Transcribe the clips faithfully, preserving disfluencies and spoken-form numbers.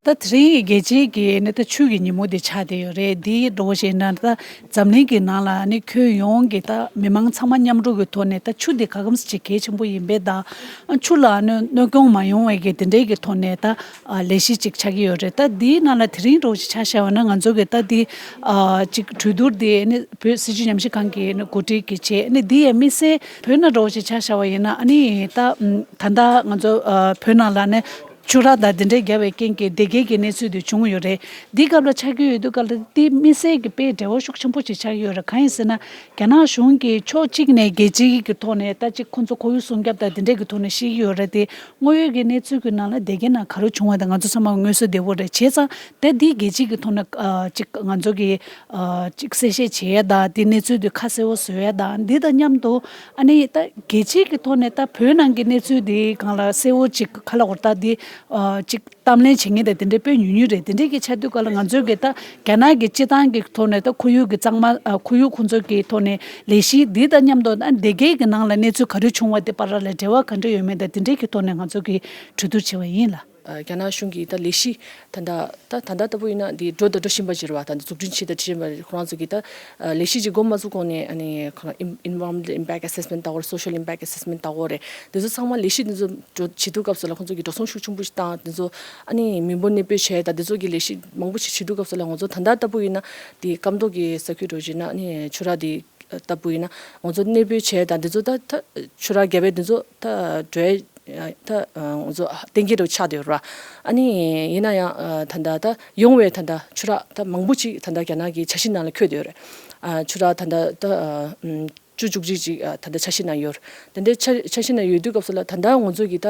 ད་དེ་རིང་རྒྱལ་སྤྱིའི་གི་ནི་ད་ཆུ་གི་ཉིན་མོ་དེ་ཆགས་བསྡད་ཡོད་རེད། དེ་འདྲ་བོ་ཞིག་ན་ད་འཛམ་གླིང་གི་ནང་ལ་ནི་ཁྱོན་ཡོངས་ཀྱི་ད་མི་མང་ཚང་མ་མཉམ་རུབ་ཀྱི་ཐོག་ནས་ད་ཆུ་དེ་ག་གམ་ཞིག་གལ་ཆེན་པོ་ཡིན་པས། ད་ཆུ་ལ་ནི་གནོད་སྐྱོན་མ་ཡོང་བའི་གི་དེ་འདྲའི་གི་ཐོག་ནས་ད་ལས་གཞི་ཅིག་ཆགས་ཀྱི་ཡོད་རེད། ད་དེའི་ནང་ལ་དེ་རིང་འདྲ་བོ་ཞིག་ཆ་བཞག་པ་ན་ང་ཚོ་གི་ད་དེ་ཅིག་གྲོས་བསྡུར་དེ་ནི་བོད་སྲིད་བྱུས་ཉམས་ཞིབ་ཁང་གིས་ནི་གོ་སྒྲིག་གི་བྱས། ནི་དེ་ཡང་དམིགས་བསལ་བོད་ནང་འདྲ་བོ་ཞིག་ཆ་བཞག་པ་ཡིན་ན། ཨ་ནི་ད་ད་ལྟ་ང་ཚོ་བོད་ནང་ལ་ནི་ཆུ་རགས་དང་དེ་འདྲའི་རྒྱབ་པའི་རྐྱེན་གྱིས་སྡེ་དགེ་གི་གནས་ཚུལ་དེ་བྱུང་ཡོད་རེད། འདི་སྐབས་ལ་ཆགས་ཀྱི་ཡོད་དུས་སྐབས་ལ་དེ་དམིགས་བསལ་གྱི་དཔེ་འབྲེལ་བ་ཤུགས་ཆེན་པོ་ཅིག་ཆགས་ཀྱི་ཡོད་རེད། གང་ཡིན་ཟེར་ན། རྒྱ་ནག་གཞུང་གིས་ཕྱོགས་གཅིག་ནས་རྒྱལ་སྤྱིའི་གི་ཐོག་ནས་ད་ཅིག་ཁོང་ཚོ་ཁོར་ཡུག་སྲུང་སྐྱོབ་དང་དེ་འདྲའི་གི་ཐོག་ནས་བཤད་ཀྱི་ཡོད་རེད་དེ། དངོས་ཡོད་ཀྱི་གནས་ཚུལ་གྱི་ནང་ལ་སྡེ་དགེ་ནང་ག་རེ་བྱུང་བ་དེ་ང་ཚོ་ཚང་མ་མངོན་གསལ་དོད་པོ་རེད། བྱས་ཙང་ད་འདི་རྒྱལ་སྤྱིའི་གི་ཐོག་ནས་ཨ་ཅིག་ང་ཚོ་གི་ཨ་ཅིག་གསལ་བཤད་བྱེད་ཡ་དང་། དེ་གནས་ཚུལ་དེ་ཁ་གསལ་བོ་བཟོ་ཡ་དང་། འདི་དང་མཉམ་དུ་ཨ་ནི་ད་རྒྱལ་སྤྱིའི་གི་ཐོག་ནས་ད་བོད་ནང་གི་གནས་ཚུལ་དེ་སྒང་ལ་གསལ་བོ་ཅིག་ག་ལ་འོར་ད་དེ་ཨ་ཅིག་གཏམ་གླེང་བྱེད་མཁན་དེ་དེ་འདྲའི་དཔེ་ཉུང་ཉུང་རེད། དེ་འདྲའི་གི་ཆ་དུས་སྐབས་ལ་ང་ཚོའི་གི་ད་རྒྱ་ནག་གི་སྤྱི་བཏང་གི་ཐོག་ནས་ད་ཁོར་ཡུག་གི་གཙང་མ་ཨ་ཁོར་ཡུག་ཁོང་ཚོ་གི་ཐོག་ནས་ལས་གཞི་འདི་དང་མཉམ་དུ་ད་སྡེ་དགེ་གི་ནང་ལ་གནས་ཚུལ་ག་རེ་བྱུང་བ་དེ་བར་ལ་འབྲེལ་བ་ག་འདྲ་ཡོད་མེད་དང་། དེ་འདྲའི་གི་ཐོག་ནས་ང་ཚོ་གི་གྲོས་བསྡུར་བྱས་པ་ཡིན་ལ། ཨ་རྒྱ་ནག་གཞུང་གིས་ད་ལས་གཞི་ད་ལྟ་ད་ད་ལྟ་ལྟ་བུ་ཡིན་ན་འདི་འགྲོ་དང་འགྲོ་བཞིན་པ་ཅིག་རེད་བ། ད་འཛུགས་སྐྲུན་བྱེད་དང་བྱེད་བཞིན་པ་རེད། ཁོ་རང་ཚོ་གིས་ད་ལས་གཞི་ཅིག་འགོ་མ་བཙུགས་གོང་ནས་ཨ་ནི་ཁོ་རང་environmental impact assessment ལྟ་བུ་རེད། social impact assessment ལྟ་བུ་རེད། དེ་ཚོ་ཚང་མ་ལས་གཞི་དེ་ཚོ་འགྲོ་བྱེད་དུས་སྐབས་སུ་ལ་ཁོང་ཚོ་གིས་འགྲོ་སོང་ཤུགས་ཆེན་པོ་ཞིག་བཏང་། དེ་ཚོ་ཨ་ནི་མི་འབོར་གནས་སྤོས་བྱས་དང་དེ་ཚོ་གི་ལས་གཞི་མང་པོ་ཞིག་བྱེད་དུས་སྐབས་སུ་ལ་ང་ཚོ་ད་ལྟ་ལྟ་བུ་ཡིན་ན་དེ་སྐམ་ཐོག་གི་ས་ཁུལ་འགྲོ་བྱས་ན་ཨ་ནི་ཆུ་རགས་དེ་ལྟ་བུ་ཡིན་ན་ང་ཚོ་གནས་སྤོས་བྱས་དང་དེ་ཚོ་ད་ད་ཆུ་རགས་བརྒལ་བའི་དེ་ཚོ་ད་འགྲོའི་ད་ང་ཚོ་གཏན་འཁེལ་རུ་ཆགས་བསྡད་ཡོད་ར། ཨ་ནི་ཡིན་ན་ཡང་ད་ལྟ་ད་ཡོང་བའི་ད་ལྟ་ཆུ་རགས་ད་མང་པོ་ཅིག་ད་ལྟ་རྒྱ་ནག་གི་འཆར་གཞི་ནང་ལ་འཁོད་བསྡད་ཡོད་རེད། ཨ་ཆུ་རགས་ད་ལྟ་ད་བཅུ་བཅུ་གཅིག་ཅིག་ད་ལྟ་འཆར་གཞི་ནང་ཡོད་རེད། དེ་འདྲའི་འཆར་འཆར་གཞི་ནང་ཡོད་དུས་སྐབས་སུ་ལ་ད་ལྟ་ང་ཚོ་གི་ད་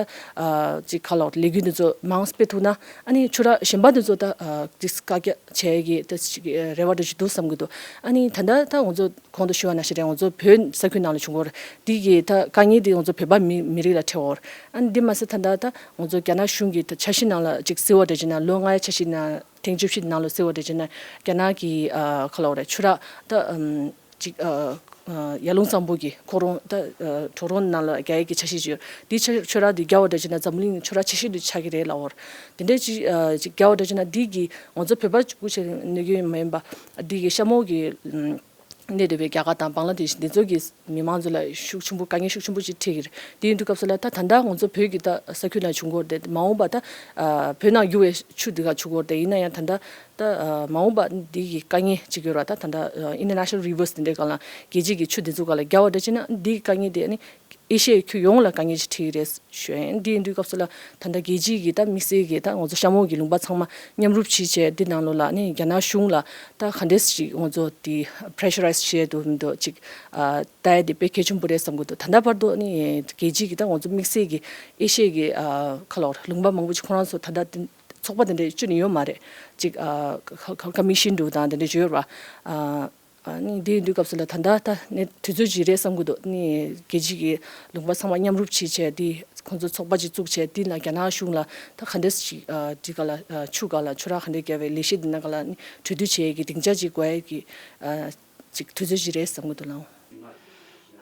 ཅིག་ག་ལ་ལས་འགུལ་འདི་ཚོ་མང་སྤེལ་ཐུབ་ན་ཨ་ནི་ཆུ་རགས་གཞན་པ་འདི་ཚོ་ད་ཅིག་བཀག་རྒྱ་བྱེད་ཀྱི་ད་ཅིག་རེ་བ་འདྲ་ཞིག་འདུག་བསམ་གྱི་འདུག་ཨ་ནི་ད་ལྟ་ད་ང་ཚོ་གོང་དུ་ཞུས་པ་ནང་བཞིན་རེད། ང་ཚོ་བོད་ས་ཁུལ་ནང་ལ་བྱུང་གི་ཡོད་རེད། འདི་གི་ད་དཀའ་ངལ་འདི་ང་ཚོ་བོད་པ་མི་མི་རིགས་ལ་འཕྲད་ཡོད་རེད། ཨ་ནི་འདི་མ་ཟད་ད་ལྟ་ད་ང་ཚོ་རྒྱ་ནག་གཞུང་གི་ད་འཆར་གཞི་ནང་ལ་ཅིག་གསལ་བོ་འདྲ་བྱས་ན་ལོ་ལྔའི་འཆར་གཞི་ནང་ཐེངས་བཅུ་བཞི་ནང་ལ་གསལ་བོ་འདྲ་བྱས་ན་རྒྱ་ནག་གི་ཨ་ག་ལ་བ་རེད་ཆུ་རགས་ད་ཨམ་ཅིག་ཨ་ཨ་ཡར་ཀླུང་གཙང་པོ་གི་ཁོ་རང་ད་ཨ་གྲོག་རོང་ནང་ལ་རྒྱག་ཡས་ཀྱི་འཆར་གཞི་ཅིག་ཡོད། འདི་ཆུ་ཆུ་རགས་འདི་རྒྱག་པ་འདྲ་བྱས་ན་འཛམ་གླིང་ཆུ་རགས་ཆེ་ཤོས་འདི་ཆགས་ཀྱི་རེད་ལབ་ཡོད་རེད། དེ་འདྲའི་ཅིག་ཨ་ཅིག་རྒྱག་པ་འདྲ་བྱས་ན་འདི་གི་ང་ཚོ་བོད་པ་གཅིག་པུ་བྱས་ནས་གནོད་སྐྱོན་མ་ཡིན་པ་འདི་གི་ཤ་མོག་གི་ཨམ་གནས་སྡོད་པའི་རྒྱ་གར་དང་བང་ལ་དེ་ཤི་འདི་ཚོ་གི་མི་མང་ཚོ་ལ་ཤུགས་ཆེན་པོ་དཀའ་ངལ་ཤུགས་ཆེན་པོ་ཅིག་འཕྲད་ཀྱི་རེད། དེ་ཡིན་དུས་སྐབས་སུ་ལ་ད་ད་ལྟ་ང་ཚོ་བོད་ཀྱི་ད་ས་ཁུལ་ནང་བྱུང་གི་ཡོད་རེད། མ་འོངས་པ་ད་ཨ་བོད་ནང་རྒྱུ་བའི་ཆུ་འདི་ག་བྱུང་གི་ཡོད་རེད། ཡིན་ན་ཡང་ད་ལྟ་ད་ཨ་མ་འོངས་པ་འདི་གི་དཀའ་ངལ་ཅིག་ཡོད་ར། ད་ད་ལྟ་ཨ་international rivers འདི་འདྲའི་སྒང་ལ་རྒྱལ་སྤྱི་གི་ཆུ་འདི་ཚོ་སྒང་ལ་རྒྱག་པ་འདྲ་བྱས་ན་འདི་གི་དཀའ་ངལ་དེ་ཨ་ནི་ཨེ་ཤི་ཡའི་ཁྱོན་ཡོངས་ལ་དཀའ་ངལ་ཅིག་འཕྲད་ཀྱི་རེད་ཞུ་ཡ་ཡིན། འདི་ཡིན་དུས་སྐབས་སུ་ལ་ད་ལྟ་རྒྱལ་སྤྱི་གི་ད་དམིགས་བསལ་གྱི་ད་ང་ཚོ་ཤ་མོག་གི་ལུང་པ་ཚང་མ་མཉམ་རུབ་བྱས་བྱས་འདི་ནང་ལོགས་ལ་ཨ་ནི་རྒྱ་ནག་གཞུང་ལ་ད་ག་འདྲས་ཞིག་ང་ཚོ་འདི་pressurise བྱས་འདུག་མི་འདུག་ཅིག་ཨ་ལྟ་ཡ་དེ་དཔེ་གལ་ཆེན་པོ་རེད་བསམ་གྱི་འདུག་ད་ལྟ་བར་དུ་ཨ་ནི་རྒྱལ་སྤྱི་གི་ད་ང་ཚོ་དམིགས་བསལ་གྱི་ཨེ་ཤི་ཡའི་གི་ཨ་ག་ལ་བ་རེད་ལུང་པ་མང་པོ་ཅིག་ཁོ་རང་ཚོ་ད་ལྟ་འདི་ཚོགས་པ་དེ་འདྲ་བཅུ་ནས་ཡོད་མ་རེད། ཅིག་ཨ་ཁ་ཁ་ཁ་མི་ཤིན་འདུག་དང་དེ་འདྲ་བརྗོད་ར། ཨ་ཨ་ནི་འདི་ཡིན་དུས་སྐབས་སུ་ལ་ད་ལྟ་ད་ནི་དུས་ཚོད་ཅིག་རེད་བསམ་གྱི་འདུག་ནི་རྒྱལ་སྤྱི་གི་ལུང་པ་ཚང་མ་མཉམ་རུབ་བྱས་བྱས་འདི་ཁོང་ཚོ་ཚོགས་པ་ཅིག་བཙུགས་བྱས་འདི་ལ་རྒྱ་ནག་གཞུང་ལ་ད་ག་འདྲས་ཞིག་ཨ་འདི་ག་ལ་ཨ་ཆུ་ག་ལ་ཆུ་རགས་ག་འདྲས་བརྒལ་བའི་ལས་གཞི་འདི་ནང་ག་ལ་ནི་གྲོས་བསྡུར་བྱེད་ཡས་ཀྱི་སྡིངས་ཆ་ཅིག་དགོས་ཡས་ཀྱི་ཨ་ཅིག་དུས་ཚོད་ཅིག་རེད་བསམ་གྱི་འདུག་ལགས།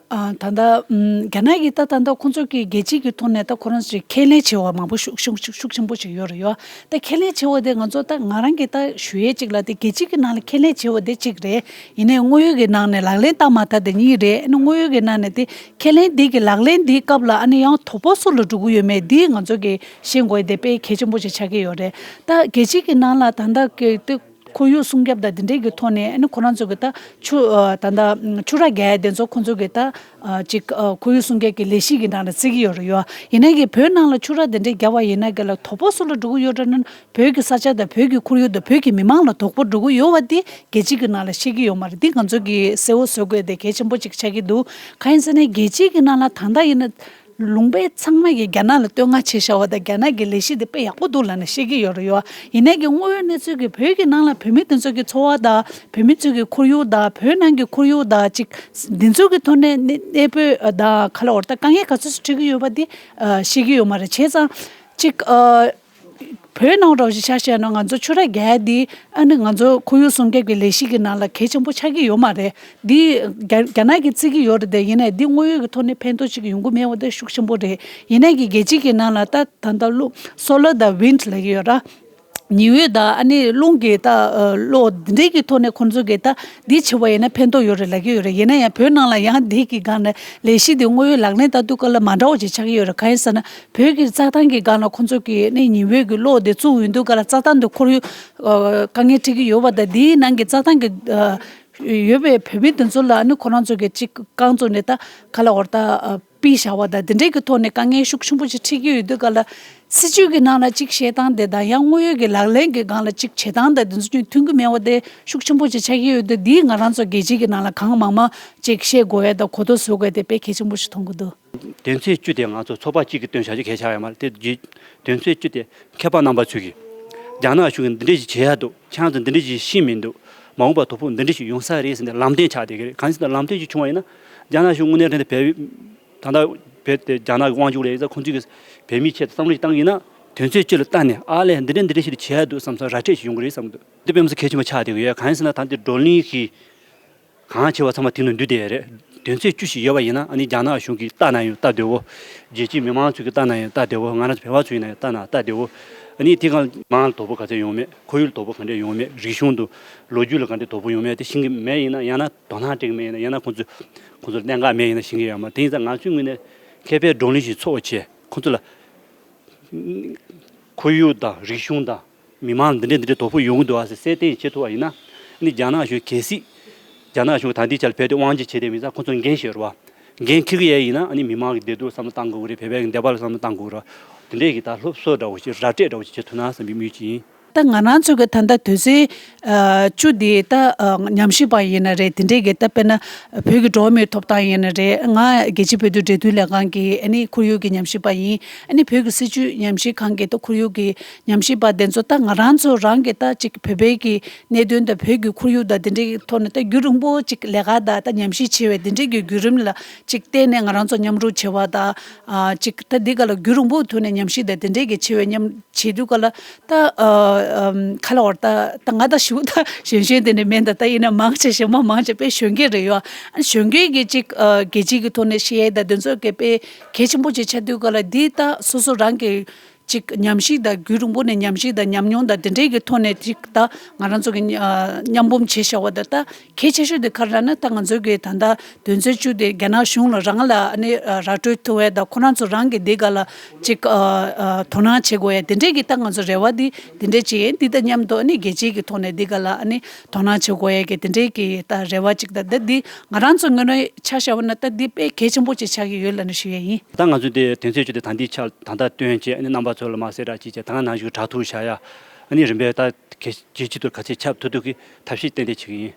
ཨ་ད་ལྟ་ཨམ་རྒྱ་ནག་གིས་ད་ད་ལྟ་ཁོང་ཚོ་གི་རྒྱལ་སྤྱི་གི་ཐོག་ནས་ད་ཁོ་རང་ཚོས་ཁས་ལེན་བྱས་པ་མང་པོ་ཤུགས་ཤུགས་ཤུགས་ཤུགས་ཆེན་པོ་ཞིག་ཡོད་རེད་ཡོད། ད་ཁས་ལེན་བྱས་པ་དེ་ང་ཚོ་ད་ང་རང་གིས་ད་ཞུ་ཡས་གཅིག་ལ་དེ་རྒྱལ་སྤྱི་གི་ནང་ལ་ཁས་ལེན་བྱས་པ་དེ་གཅིག་རེད། ཡིན་ནའི་དངོས་ཡོད་ཀྱི་ནང་ནས་ལག་ལེན་བསྟར་མ་ཐུབ་དེ་གཉིས་རེད། ཨ་ནི་དངོས་ཡོད་ཀྱི་ནང་ནས་དེ་ཁས་ལེན་དེ་གི་ལག་ལེན་དེའི་སྐབས་ལ་ཨ་ནི་ཡང་དོ་ཕོག་སུ་ལ་འགྲོ་གི་ཡོད་མེད་དེ་ང་ཚོ་གི་ཤེས་དགོས་དེ་དཔེ་གལ་ཆེན་པོ་ཞིག་ཆགས་ཀྱི་ཡོད་རེད། ད་རྒྱལ་སྤྱི་གི་ནང་ལ་ད་ལྟ་གི་དེ་ཁོར་ཡུག་སྲུང་སྐྱོབ་དང་དེ་འདྲའི་གི་ཐོག་ནས་ཨ་ནི་ཁོ་རང་ཚོ་གི་ད་ཆུ་ཨ་ད་ད་ཆུ་རགས་རྒྱག་ཡ་དེ་ཚོ་ཁོ་ཚོ་གི་ད་ཨ་ཅིག་ཨ་ཁོར་ཡུག་སྲུང་སྐྱོབ་ཀྱི་ལས་གཞི་གི་ནང་ལ་བརྩི་གི་ཡོད་རེད་ཡོད། ཡིན་ན་གི་བོད་ནང་ལ་ཆུ་རགས་དེ་འདྲའི་རྒྱག་པ་ཡིན་ན་གི་ལ་དོ་ཕོག་སུ་ལ་འགྲོ་གི་ཡོད་རེད་ན། བོད་ཀྱི་ས་ཆ་དང་བོད་ཀྱི་ཁོར་ཡུག་དང་བོད་ཀྱི་མི་མང་ལ་དོ་ཕོག་འགྲོ་གི་ཡོད་པ་འདི་རྒྱལ་སྤྱི་གི་ནང་ལ་ཤེས་ཀྱི་ཡོད་མ་རེད། འདི་ང་ཚོ་གི་གསལ་བོ་བཟོ་དགོས་དེ་གལ་ཆེན་པོ་ཅིག་ཆགས་ཀྱི་འདུག་གང་ཡིན་ཟེར་ན་རྒྱལ་སྤྱི་གི་ནང་ལ་ད་ལྟ་ཡིན་ན། ལུང་པའི་ཚང་མ་གིས་རྒྱ་ནག་ལ་བསྟོད་བསྔགས་བྱས་བཞག་པ་དང་རྒྱ་ནག་གི་ལས་གཞི་དེ་དཔེ་ཡག་པོ་འདུག་ལབ་ནས་བཤད་ཀྱི་ཡོད་རེད་ཡོད། ཡིན་ནའི་གི་དངོས་ཡོད་གནས་ཚུལ་གྱི་བོད་ཀྱི་ནང་ལ་བོད་མི་དེ་ཚོ་གི་འཚོ་བ་དང་བོད་མི་ཚོ་གི་ཁོར་ཡུག་དང་བོད་ནང་གི་ཁོར་ཡུག་དང་ཅིག་འདི་ཚོ་གི་ཐོག་ནས་གནས་གནས་སྤོས་དང་ག་ལ་འོར་ད་དཀའ་ངལ་ག་ཚོད་ཅིག་འཕྲད་ཀྱི་ཡོད་པ་འདི་ཤེས་ཀྱི་ཡོད་མ་རེད། བྱས་ཙང་ཅིག་བོད་ནང་འདྲ་བོ་ཞིག་ཆ་བཞག་ན་ང་ཚོ་ཆུ་རགས་རྒྱག་ཡ་འདི་ཨ་ནི་ང་ཚོ་ཁོར་ཡུག་སྲུང་སྐྱོབ་ཀྱི་ལས་གཞི་གི་ནང་ལ་གལ་ཆེན་པོ་ཆགས་ཀྱི་ཡོད་མ་རེད། འདི་རྒྱ་རྒྱ་ནག་གིས་བརྩི་གི་ཡོད་རེད་དེ། ཡིན་ནའི་འདི་དངོས་ཡོད་ཀྱི་ཐོག་ནས་ཕན་ཐོགས་ཅིག་ཡོང་གི་མེད་པ་དེ་ཤུགས་ཆེན་པོ་རེད། ཡིན་ནའི་གི་རྒྱལ་སྤྱི་གི་ནང་ལ་ད་ད་ལྟ་ལུ་solar དང་wind ལབ་ཀྱི་ཡོད་ར། ཉི་འོད་དང་ཨ་ནི་རླུང་གི་ད་གློག་འདི་འདྲའི་གི་ཐོག་ནས་ཁོང་ཚོ་གི་ད་འདི་བྱེད་པ་ཡིན་ན་ཕན་ཐོགས་ཡོད་རེད་ལབ་ཀྱི་ཡོད་རེད། ཡིན་ན་ཡང་བོད་ནང་ལ་ཡང་འདི་གི་སྒང་ནས་ལས་གཞི་འདི་དངོས་ཡོད་ལག་ལེན་བསྟར་དུས་སྐབས་ལ་མ་འདྲ་བ་ཅིག་ཆགས་ཀྱི་ཡོད་རེད། གང་ཡིན་ཟེར་ན་བོད་ཀྱི་རྩྭ་ཐང་གི་སྒང་ལ་ཁོང་ཚོ་གི་ནི་ཉི་འོད་ཀྱི་གློག་འདི་བཙུགས་ཡོང་དུས་སྐབས་ལ་རྩྭ་ཐང་འདི་ཁོར་ཡུག་དཀའ་ངལ་འཕྲད་ཀྱི་ཡོད་པ་དང་། འདིའི་ནང་གི་རྩྭ་ཐང་གི་ཡོད་པའི་བོད་མི་དེ་ཚོ་ལ་ནི་ཁོ་རང་ཚོ་གི་ཅིག་རྐང་བཙུགས་ནས་ད་ག་ལ་བར་ད་པི་བཞག་པ་དང་དེ་འདྲའི་གི་ཐོག་ནས་དཀའ་ངལ་ཤུགས་ཆེན་པོ་ཅིག་འཕྲད་ཀྱི་ཡོད་དུས་སྐབས་ལ། སྲིད་ཇུས་ཀྱི་ནང་ལ་ཅིག་བཤད་སྟངས་དེ་དང་ཡང་དངོས་ཡོད་ཀྱི་ལག་ལེན་གྱི་སྒང་ལ་ཅིག་བྱེད་སྟངས་དང་དེ་ཚོ་ཅིག་མཐུན་གྱི་མེད་པ་དེ་ཤུགས་ཆེན་པོ་ཅིག་ཆགས་ཀྱི་ཡོད་དུས། འདིས་ང་རང་ཚོ་རྒྱལ་སྤྱི་གི་ནང་ལ་གང་མང་མང་ཅིག་བཤད་དགོས་ཡ་དང་གོ་རྟོགས་བཟོ་དགོས་དེ་དཔེ་གལ་ཆེན་པོ་ཞིག་མཐོང་གི་འདུག། དོན་ཚན་བཅུ་དེ་ང་ཚོ་ཚོགས་པ་གཅིག་གིས་བཏོན་བཞག་རྒྱུ་གལ་ཆགས་ཡོད་མ་རེད་དེ། དོན་ཚན་བཅུ་དེ་མཁས་པ་རྣམ་པ་ཚོས་ཀྱིས་རྒྱ་ནག་གཞུང་གིས་འདི་འདྲ་ཞིག་བྱེད་ཡ་འདུག། ཁྱེད་རང་ཚོ་འདི་འདྲ་ཞིག་ཤེས་མི་འདུག། མ་འོངས་པར་དོ་ཕོག་འདི་འདྲ་ཞིག་ཡོང་ས་རེད་ཟེར་ནས་ལམ་སྟོན་ཆགས་བསྡད་ཀྱི་རེད། གང་ཡིན་ཟེར་ན་ལམ་སྟོན་ཞིག་བྱུང་བ་ཡིན་ན་རྒྱ་ནག་གཞུང་དངོས་གནས་དྲང་གནས་བོད། ད་ལྟ་བོད་དེ་རྒྱ་ནག་གི་དབང་སྒྱུར་ལ་ཡིན་ཙང་ཁོང་ཚོས་ཀྱི་བོད་མིའི་ཆེད་དུ་བསམ་བློ་ཞིག་བཏང་གི་ཡིན་ན། དོན་ཚན་བཅུ་ལ་ལྟ་ནས་ཨ་ལས་འདི་འདྲ་འདི་འདྲ་ཞིག་བྱེད་ཡ་འདུག་བསམ་སོང་། ར་སྤྲོད་ཞིག་ཡོང་གི་རེད་བསམ་གི་འདུག། འདི་དཔེ་མི་སྲིད་གལ་ཆེན་པོ་ཆགས་བསྡད་ཀྱི་ཡོད། གང་ཡིན་ཟེར་ན་ད་འདི་བགྲོ་གླེང་གི་གང་བྱེད་པ་ཚང་མ་དེ་ནང་འདུས་བསྡད་ཡོད་རེད། དོན་ཚན་བཅུ་ཞིག་ཡོད་པ་ཡིན་ན་ཨ་ནི་རྒྱ་ནག་གཞུང་གིས་ལྟ་ན་ཡང་ལྟ་བདེ་བོ། རྒྱལ་སྤྱིའི་མི་མང་ཚོས་ཀྱིས་ལྟ་ན་ཡང་ལྟ་བདེ་བོ། ང་རང་ཚོ་བོད་པ་ཚོས་ཡིན་ན་ཡང་ལྟ་ན་ལྟ་བདེ་བོ། ཨ་ནི་དེ་གང་མང་ལ་དོ་ཕོག་ག་ཚད་ཡོང་མེད། ཁོར་ཡུག་ལ་དོ་ཕོག་ག་འདྲས་ཡོང་མེད། རིག་གཞུང་དང་ལོ་རྒྱུས་ལ་ག་འདྲས་དོ་ཕོག་ཡོང་མེད་དེ་ཤེས་ཀྱི་མེད་ཡིན་ན། ཡང་ན་དོ་སྣང་སྤྲད་ཀྱི་མེད་ཡིན་ན། ཡང་ན་ཁོང་ཚོས་ཁོང་ཚོར་གནད་འགག་མེད་ཡིན་ན་ཤེས་ཀྱི་ཡོད་མ་རེད། དེ་ཡིན་ཙང་ང་ཚོའི་ངོས་ནས་མཁས་པའི་བགྲོ་གླེང་ཞིག་ཚོགས་བྱས། ཁོང་ཚོ་ལ་ཁོར་ཡུག་དང་རིག་གཞུང་དང་མི་མང་འདི་འདྲས་འདི་འདྲས་དོ་ཕོག་ཡོང་གི་འདུག་ཨ་ཟེར་གསལ་སྟོན་བྱེད་ཐུབ་པ་ཡིན་ན། ཨ་ནི་རྒྱ་ནག་གཞུང་གལ་སྲིད་རྒྱ་ནག་གཞུང་ད་ལྟའི་ཆར་བོད་དེ་དབང་སྒྱུར་བྱས་བསྡད་མིན་ཙང་ཁོང་ཚོར་འགན་ཞིག་ཡོད་རེད་བ། འགན་འཁྱེར་གྱི་ཡ་ཡིན་ན་ཨ་ནི་མི་མང་གི་བདེ་སྡུག་བསམ་བློ་བཏང་དགོས་ཀྱི་རེད། བོད་པའི་བདེ་བ་ལ་བསམ་བློ་བཏང་དགོས་ཀྱི་རེད་བ། དེ་འདྲས་ཀྱི་ད་སློབ་གསོ་འདྲ་བོ་ཞིག་ར་སྤྲོད་འདྲ་བོ་ཞིག་བྱེད་ཐུབ་ན་བསམ་པའི་དམིགས་ཡུལ་ཅིག་ཡིན། ད་ང་རང་ཚོ་གི་ད་ལྟ་དུས་ཚོད་བཅུ་འདི་ད་ཉམས་ཞིབ་པ་ཡིན་ན་རེད། དེ་འདྲས་ཀྱི་ད་དཔེར་ན་བོད་ཀྱི་འགྲོ་བ་མིའི་ཐོབ་ཐང་ཡིན་ན་རེད། ང་རྒྱལ་སྤྱིའི་བོད་དོན་འབྲེལ་མཐུད་ལས་ཁང་གི་ཨ་ནི་ཁོར་ཡུག་གི་ཉམས་ཞིབ་པ་ཡིན། ཨ་ནི་བོད་ཀྱི་སྲིད་བྱུས་ཉམས་ཞིབ་ཁང་གི་ད་ཁོར་ཡུག་གི་ཉམས་ཞིབ་པ་དེ་ཚོ་ད་ང་རང་ཚོ་རང་གི་ད་ཅིག་བོད་པའི་གི་གནད་དོན་དང་བོད་ཀྱི་ཁོར་ཡུག་དང་དེ་འདྲའི་ཐོག་ནས་ད་རྒྱུན་རིང་པོ་ཅིག་ལས་ཀ་དང་ད་ཉམས་ཞིབ་བྱེད་པའི་དེ་འདྲའི་གི་བརྒྱུད་རིམ་ལ་ཅིག་བརྟེན་ནས་ང་རང་ཚོ་མཉམ་རུབ་བྱེད་པ་དང་། ཨ་ཅིག་ད་འདི་ག་ལ་རྒྱུན་རིང་པོའི་ཐོག་ནས་ཉམས་ཞིབ་དང་དེ་འདྲའི་གི་བྱེད་པའི་མཉམ་བྱེད་དུས་ག་ལ་ད་ཨ་ཨམ་ཁ་ལ་བར་ད་ད་ང་ད་ཞུ་ད་གཞོན་གཞོན་དེ་འདྲ་མིན། ད་ད་ཡིན་ན་མང་ཆེ་ཞེ་མ་མང་ཆེ་དཔེ་གཞོན་སྐྱེས་རེད་ཡོད། ཨ་གཞོན་སྐྱེས་ཀྱི་ཅིག་ཨ་རྒྱལ་སྤྱིའི་གི་ཐོག་ནས་བཤད་ཡས་དང་དེ་ཚོ་གི་དཔེ་གལ་ཆེན་པོ་ཅིག་ཆགས་དུས་ག་ལ་འདི་ད་སོ་སོ་རང་གི་ཅིག་ཉམས་ཞིབ་དང་རྒྱུན་རིང་པོ་ནས་ཉམས་ཞིབ་དང་ཉམས་མྱོང་དང་དེ་འདྲའི་གི་ཐོག་ནས་ཅིག་ད་ང་རང་ཚོ་གི་ཨ་མཉམ་སྤུངས་བྱས་བཞག་པ་དང་ད་གལ་ཆེ་ཤོས་དེ་ག་རེ་ལབ་ན། ད་ང་ཚོ་གི་ད་ལྟ་དོན་ཚན་བཅུ་དེ་རྒྱ་ནག་གཞུང་ལ་རང་ལ་ཨ་ནི་ར་སྤྲོད་ཐུབ་པ་དང་ཁོ་རང་ཚོ་རང་གི་འདི་ག་ལ་ཅིག་ཨ་ཨ་དོ་སྣང་བྱེད་དགོས་ཡ་དེ་འདྲའི་གི་ད་ང་ཚོ་རེ་བ་འདི་དེ་འདྲའི་ཅིག་ཡིན། འདི་དང་མཉམ་དུ་ཨ་ནི་རྒྱལ་སྤྱིའི་གི་ཐོག་ནས་འདི་ག་ལ་ཨ་ནི་དོ་སྣང་བྱེད་དགོས་ཡ་གི་དེ་འདྲའི་གི་ད་རེ་བ་ཅིག་ད་ད་འདི་ང་རང་ཚོ་ངོས་ནས་ཆ་བཞག་པ་ན་ད་འདི་དཔེ་གལ་ཆེན་པོ་ཅིག་ཆགས་ཀྱི་ཡོད་ལབ་ནས་ཞུ་ཡ་ཡིན། ད་ང་ཚོ་འདི་དོན་ཚན་བཅུ་དེ་ད་འདི་ཆ་ད་ལྟ་བཏོན་བྱས་ཨ་ནི་རྣམ་པ་ཚོ་ལ་མ་གསལ་བསྒྲགས་ཅིག་བྱས། ད་ནང་བཞིན་དྲ་ཐོག་བཞག་ཡ་ཨ་ནི་རིམ་པས་ད་གལ་ཆེ་ཆེད་དུ་ག་ཚད་ཁྱབ་ཐུབ་ཐུབ་ཀྱི་ཐབས་ཤེས་ཏན་ཏན་བྱེད་ཀྱི་ཡིན།